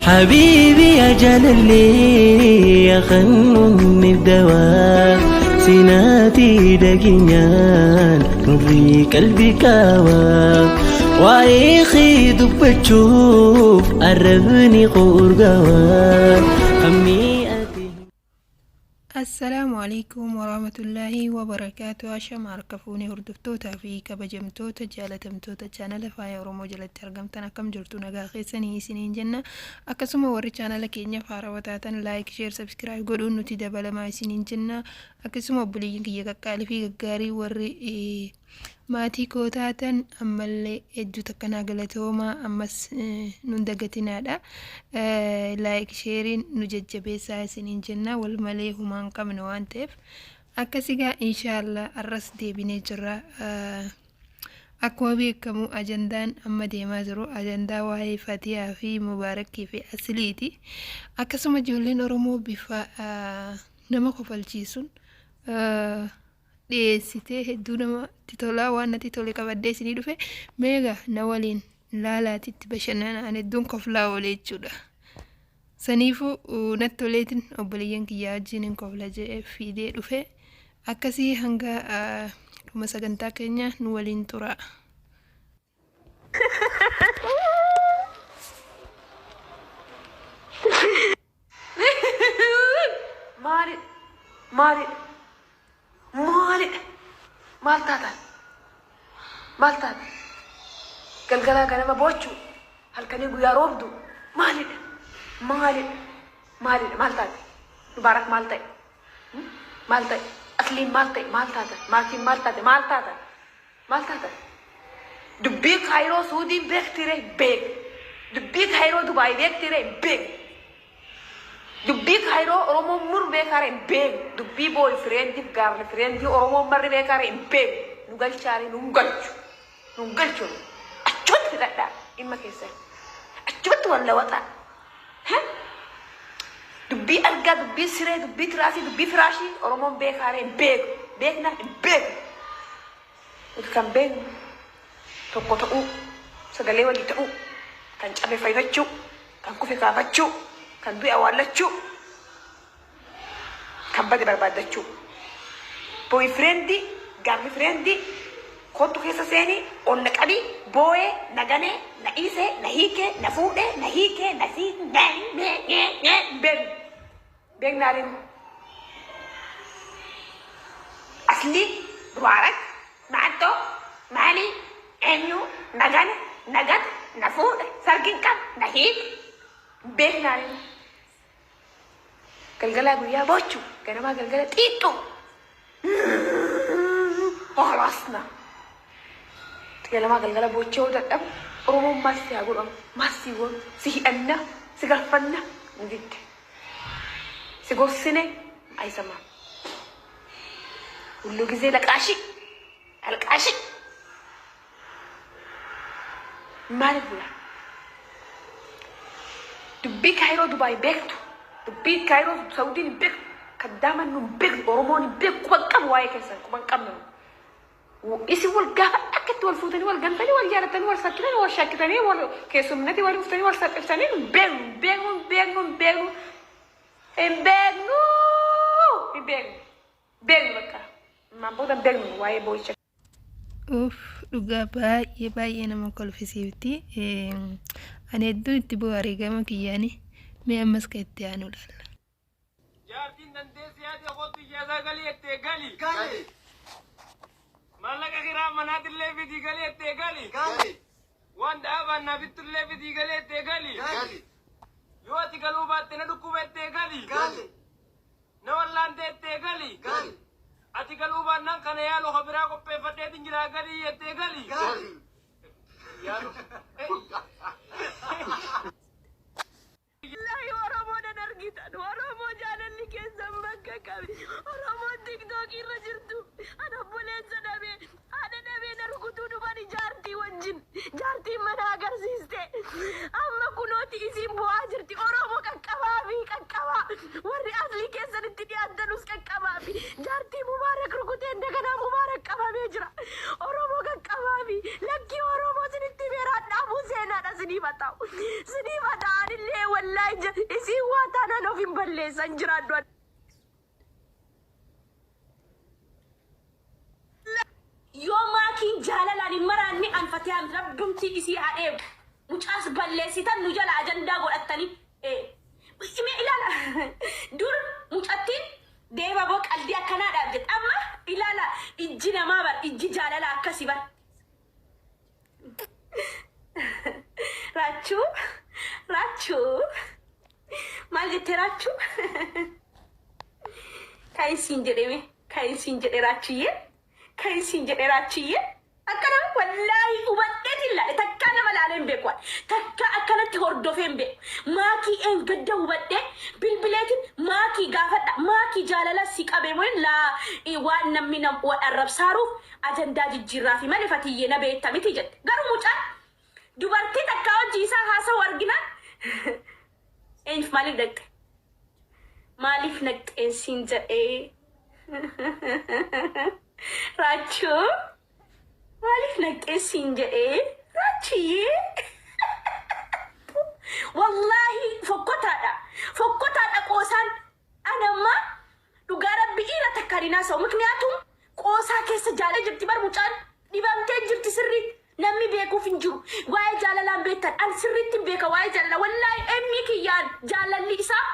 حبيبي يا جلالي يا خنوني بدواء سيناتي دقينيان نوري قلبي كاوا وايخي دبتشوف قربني قرقوا خمي أتي. Assalaamu alaikum warahmatullaahi wabarakaatu. Ashama harka fuunee hordoftootaa fi kabajamtoota jaalatamtoota chaanala Faaya Oromoo jalatti argamtan, akkam jirtu? Nagaa keessanii isiniin jenna. Akkasuma warri chaanala keenya haarawaa taatan like, share, subscribe godhuun nuti dabalamaa isiniin jenna. Akkasuma obboleeyyiin kiyya qaqqaalii fi gaggaarii warri maatii koo taatan ammallee hedduu takkanaa galatoomaa, ammas nun dagatinaadha. Like shareiin nu jajjabeessaa isiniin jenna. Wal malee humaan qabnu waan ta'eef akkasigaa inshaallah arras deebinee jirra. Akkuma beekamu ajandaan amma deemaa jiru ajandaa waa'ee Fatiyaa fi Mubaarakii fi Asliiti. Akkasuma ijoolleen Oromoo bifa nama kofalchiisuun dhiyeessitee hedduu namatti tolaa. Waan natti tole qabadhee isinii dhufe, meegaa na waliin laalaatitti bashannanaan hedduun koflaa oolee jechuudha. Saniifuu natti toleetiin obboleeyyan kiyyaa wajjin hin kofla jedhee fiidee dhufe. Akkasii hanga dhuma sagantaa keenya nu waliin tura. Maalidha? Maalidha? Maalidha? Maal taatan? Maal taatan? Galgalaa ganama boochuu, halkanii guyyaa roobdu, maalidha? Maalidha? Maalidha? Maal taate? Mubaarak maal ta'e? Maal ta'e? Asliin maal ta'e? Maal taatan? Maatiin maal taate? Maal taatan? Maal taatan? Dubbii Kaayiroo Suudiin beektiree hin beekne. Dubbii Kaayiroo Dubaay beektiree hin beekne. Dubbii Kaayiroo Oromoon mur beekaaree hin beekne. Dubbii boyfriendiif girlfriendii Oromoon marri beekaaree hin beekne. Nu galchaaree nu hin galchu. Nu hin galchu. Achumatti fixadhaa dhimma keessan. Achumatti wal lawaxaa. Dubbii algaa, dubbii siree, dubbii tiraasii, dubbii firaashii Oromoon beekaaree hin beeku. Beeknaa hin beeknu. Nuti kan beeknu tokko ta'uu, sagalee walii ta'uu, kan cabe fayyifachuu, kan kufe kaafachuu, kan du'e awwaallachuu, kan bade barbaaddachuu. Boyfriendii, girlfriendii, kottu keessa seenii, ol na qabii, boo'ee, na ganee, na dhiisee, na hiikee, na fuudhee, na hiikee, na sii, nee, nee, nee, nee, hin beeknu. Beeknaariin Aslii, Mubaarak, Maattoo, Maalii, eenyu, na gane, na gate, na fuudhe, sargiin qaba, na hiike. Beeknaariin galgalaa guyyaa boochuu, ganamaa galgala xiixxuu. Halaasna. Ganamaa galgala boochee yoo dadhabu Oromoon maal si haa godhamu, maal si godhu, si hidhanna, si galfanna nu didde. Si gorsine አይሰማም። ሁሉ ጊዜ ለቃሺ አልቃሺ maaliif bula? Dubbii Kaayiroo Dubaay beektu, dubbii Kaayiroo Saudiin hin beektu, kaddaaman nu hin beeknu, Oromoon hin beektu, quban qabu waa'ee keessan quban qabnu. Isin wal gaafa akka itti wal fuutanii, wal gantanii, wal jaalatanii, wal sakkitanii, wal shakkitanii, wal keessumnati wal uftanii, wal saqqibsanii hin beeknu, hin beeknu, hin beeknu, hin beeknu, hin beeknu, hin beeknu, beeknu bakka. Ammaan booda hin beeknu waa'ee boo'icha. Uff, dhugaa baay'ee baay'ee nama kolfisiifti. Ani hedduu itti bohaaree gama kiyyaani. Mee ammas kan itti aanu ilaalla. Jaartiin dandeessi yaade kottu ijaasaa galii jettee gali. Gali. Maallaqa kiraa manaatillee fidii galii jettee gali. Gali. Waan dhaabaan naa bittullee fidii galii jettee gali. Gali. Yoo ati galuu baatte na dhukkuba jettee gali. Gali. Na wallaante jettee gali. Gali. Ati galuu baannaan kana yaalu ka biraa qopheeffadheetin jiraa galii jettee gali. Gali. Yaalu. Wallahi Oromoo nan argitan. Oromoo jaalalli keessan bakka qabi. Oromoon TikTok irra jirtu. Ana obboleessa dhabee, haadha dhabee na rukutuu dhufani jaartii wajjin. Jaartiin mana agarsiiste. Amma kunooti isiin bu'aa jirti. Oromoo qaqqabaa fi qaqqabaa. Warri aslii keessanitti dhiyaatanus qaqqabaa fi jaartii Mubaarak rukutee indaganaa Mubaarak qabamee jira. Oromoo qaqqabaa fi lakkii Oromoo sinitti beeraan dhaabuu seenaadha sinii mata'u. Sinii mata'anillee wallahi. Isiin waa taanaan of hin balleessan jiraadhu. Yoo maakiin jaalalaan hin maraanne an fatiyaan rabbumtii isii haa eegu. Mucaas balleessitan nu jala ajandaa godhattanii. Mee ilaala dur mucattiin deema boo qaldii akkanaadhaaf jette amma ilaala ijji namaa bar ijji jaalala akkasi bar. Raachuu raachuu maal jettee raachuu? Kan isiin jedheme kan isiin jedhe raachiyyee kan isiin jedhe raachiyyee akkana wallaahi hubadheetiin laale takkaa nama laalee hin beeku takkaa akkanatti hordofee hin beeku maakii een gadda hubadhee bilbileetiin maakii gaafadha maakii jaalala si qabe moo laa waan namni nam wal arrabsaaruuf ajandaa jijjiirraa fi malee fatiyyee na beekta miti jette garuu mucaan dubartii takkaa hojii isaa haasa'u arginaan eenyuuf maaliif dhaqxe maaliif naqxeen siin jedhee raachuu maaliif naqxeen siin jedhee raachiyyee wallaahi fokkotaadha fokkotaadha qoosaan anamma dhugaa rabbi dhiira takka hin haasa'u mikniyaatum qoosaa keessa jaalee jirti bar mucaan dhibamtee jirti sirriitti namni beekuuf hin jiru waa'ee jaalalaan beektan an sirriitti hin beeka waa'ee jaalala wallaahi emmii kiyyaan jaalalli isaa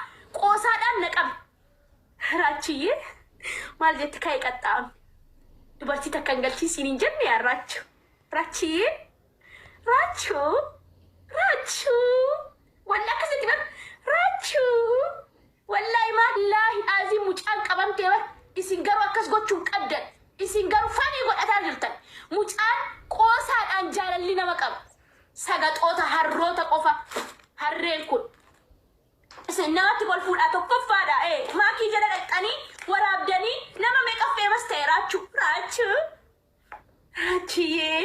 qoosaadhaan na qabe raachiyyee maal jetti ka'e qaxxaa'ame dubartii takka hin galchiisiin hin jenne yaa raachu raachiyyee raachuu raachuu walla akkasitti bar raachuu wallaahi maallaahi aazii mucaan qabamtee bar isin garuu akkas gochuu hin qabdan isin garuu fanii godhataa jirtan mucaan qoosaadhaan jaalalli nama qaba sagaxoota harroota qofa harreen kun isin namatti kolfuudha tokkoffaadha ee maakii jala dhaqxanii waraabdanii nama meeqa feemas ta'e raachuu raachuu raachiyyee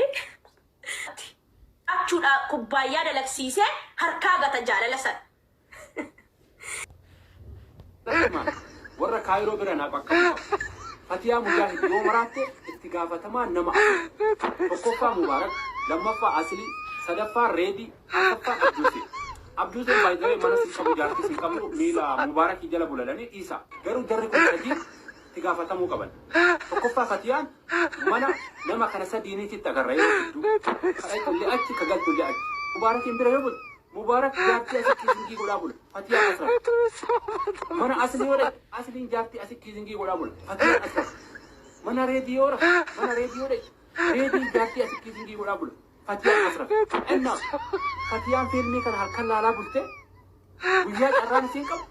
raachuudha kubbaayyaa dalagsiisee harkaa gata jaalala sana. Warra Kaayiroo bira naaf akka Fatiyaa Mujaahid yoo maraatte itti gaafatamaa nama afur. Tokkoffaa Mubaarak, lammaffaa Aslii, sadaffaa Reedii, arfaffaa Abduusee. Abduuseen baay'ee mana sin qabu jaartii sin qabu miila Mubaarakii jala bulalanii dhiisa. Garuu jarri kun sadii itti gaafatamuu qaban. Tokkoffaa Fatiyaan mana nama kana sadiiniitti agarra yeroo hedduu. Kadhatullee achi kagaltullee achi. Mubaarakiin bira yoo bultu Mubaarak jaartii asii kiisingii godhaa bula. Fatiyaan asirra. Mana asli yoo dhaqe asliin jaartii asii kiisingii godhaa bula. Fatiyaan asirra. Mana reedii yoo dhaqe mana reedii yoo dhaqe reediin jaartii asii kiisingii godhaa bula. Fatiyaan asirra. Innaa Fatiyaan fiilmii kana halkan laalaa bulte guyyaa carraan isiin qabu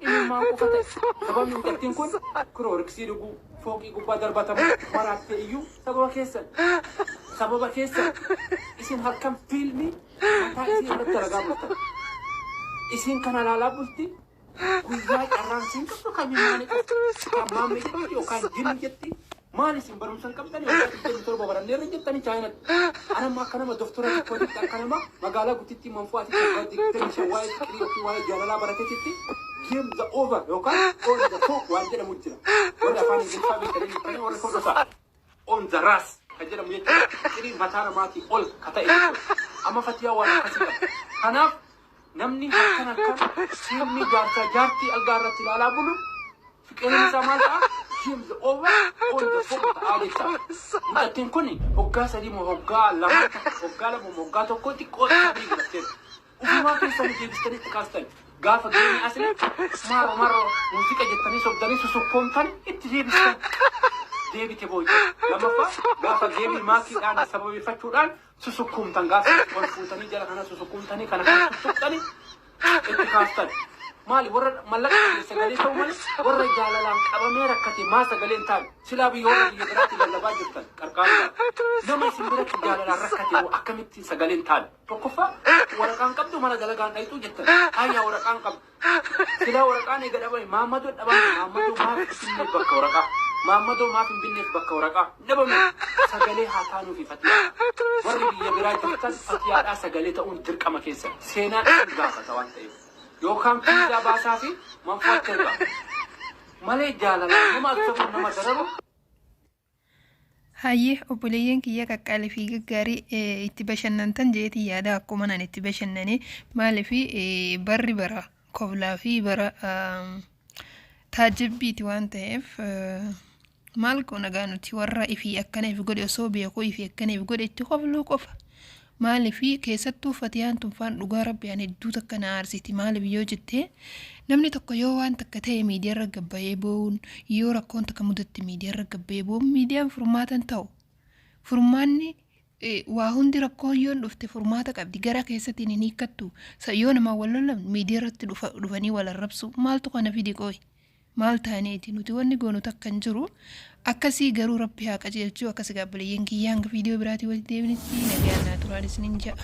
imimmaan qofa ta'e. Sababni mucattiin kun kirooriksii dhuguu fooqii gubbaa darbatamu maraattee iyyuu sababa keessan. Sababa keessan isin halkan fiilmii mataa isii irratti dalagaa bultan. Isin kana laalaa bulti guyyaa carraan siin qabdu kan imimmaanii qabdu. Kan maammee jetti yookaan jinni jetti. Maal isin barumsa hin qabdan yookaan 27 baranneerra jettanii chaayinatti. Anamma akka nama doktora tokkootitti akka nama magaalaa guddittii manfu'aatitti waggaa 25 waa'ee fiqirii yookiin waa'ee jaalalaa barateetitti game the over yookaan on the top waan jedhamu jira. Warri afaan Ingiliffaa beekanii jirtanii warri hordofaa. On the ras kan jedhamu jechuudha. Fiqirii mataa namaatii ol ka ta'e jechuudha. Amma fatiyaa waan akkasii qaba. Kanaaf namni halkan halkan fiilmii jaarsaa jaartii algaa irratti ilaalaa bulu fiqiriin isaa maal ta'a? Game the over on the top ta'aa jecha. Mucattiin kun hoggaa 3 moo hoggaa 2 hoggaa 2 moo hoggaa 1 xiqqoo sabrii godhatteerti. Ufumaa keessanii deebistanii itti kaastan. Gaafa geemii asli maarro maarro muuziqa jettanii sobdanii susukkoomtan itti deebistan. Deebite booyte. Lammaffaa gaafa geemii maakiidhaan sababeeffachuudhaan susukkuumtan gaafa ol fuutanii jala kana susukkuumtanii kana kana tuttuqxanii itti kaastan. Maali warra mallaqa qabeef sagalee ta'u malee warra jaalalaan qabamee rakkate maa sagalee hin taane silaa biyya warra biyya biraatti lallabaa jirtan qarqaaruudhaan. Nama isin biratti jaalalaan rakkate hoo akkamittiin sagalee hin taane? Tokkoffaa waraqaan qabdu mana dalagaan dhayxuu jettan. Hayya waraqaan qabdu. Silaa waraqaan eega dhabame Maammadoo dhabame Maammadoo maaf hin binneef bakka waraqaa. Maammadoo maaf hin binneef bakka waraqaa. Dhabame sagalee haa taanuufi fatiyaa. Warri biyya biraa jirtan fatiyaadhaa sagalee ta'uun dirqama keessan. Seenaan isin gaafata waan ta'eef. Yookaan fiizaa baasaa fi manfaatti ergaa. Malee jaalalaan nama akkamu nama dararu Hayyee obboleeyyan kiyya qaqqaalii fi gaggaarii itti bashannantan jeetii yaada akkuma nan itti bashannane maaliif barri bara koblaa fi bara taajjabbiiti waan ta'eef maal goona gaa nuti warra ifii akkana if godhe osoo beekuu ifii akkana if godhe itti kofluu qofa. Maaliif keessattuu Fatiyaan tun faan dhugaa rabbi an hedduu takka na aarsiti. Maaliif yoo jette namni tokko yoo waan takka ta'e miidiyaarra gabbayee boo'uun yoo rakkoon takka mudatte miidiyaarra gabbayee boo'uun miidiyaan furmaata hin ta'u. Furmaanni waa hundi rakkoon yoon dhufte furmaata qabdi gara keessattiin hin hiikkattu. Yoo namaan wal lolan miidiyaarratti dhufanii wal arrabsu maaltu kana fidi qooyi. Maal taaneeti nuti wanni goonu takka hin jiru. Akkasii garuu rabbi haa qajeelchu. Akkas egaa obboleeyyan kiyya hanga viidiyoo biraatiin walitti deebinutti nagaan naa turaan isinin ja'a.